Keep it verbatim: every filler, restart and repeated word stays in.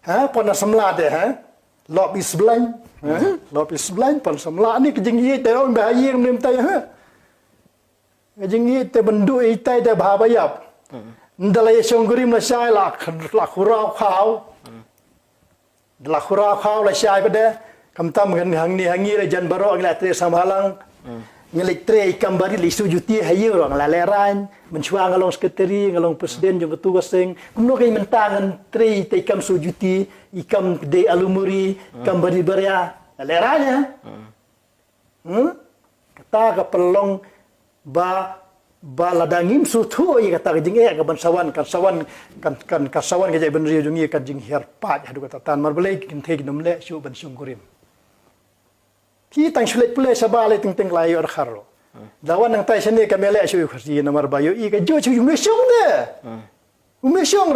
Ha, pon samla te, ha? Lop is blind. Ha? Lop is blind, pon samla ni ka jingïeit te ong ba ha ïing nim te, ha? Ka jingïeit te ban duh ïa tai te bha ba ïap. Nda la ïa shong kurim la shai la, la khuraw khaw. Da la khuraw khaw la shai ba de. Kam tam ngan hangne hangne la jan baroh ngi la trei samhalang. Ngi la trei kam barit la ïa shu juti ha ïew ruh nga la lehraiñ. Mynshuwa nga long secretary, nga long president jong katu ka seng. Kumno ka mynta ngan trei te kam shu juti, i kam dei alumuri, kam barit baria. La lehraiñ, ha? Hmm? Kata ka pynlong ba, ba lada ngim shu thuh ïa kata ka jingeh ka ban sawan, kan sawan, kan, kan, kan sawan ka jaitbynriew jong ngi, kan jinghiar paid haduh kata tan. Mar balei ki kynthei kim leh shuh ban shong kurim. Ki tang shu leit pule shabar leit teng teng la ïoh dkhar ruh. Da wan nangtai shane kam leh shuh ïa u Khasi namar ba ïohi ka jong shu um shong de. Um shong ra.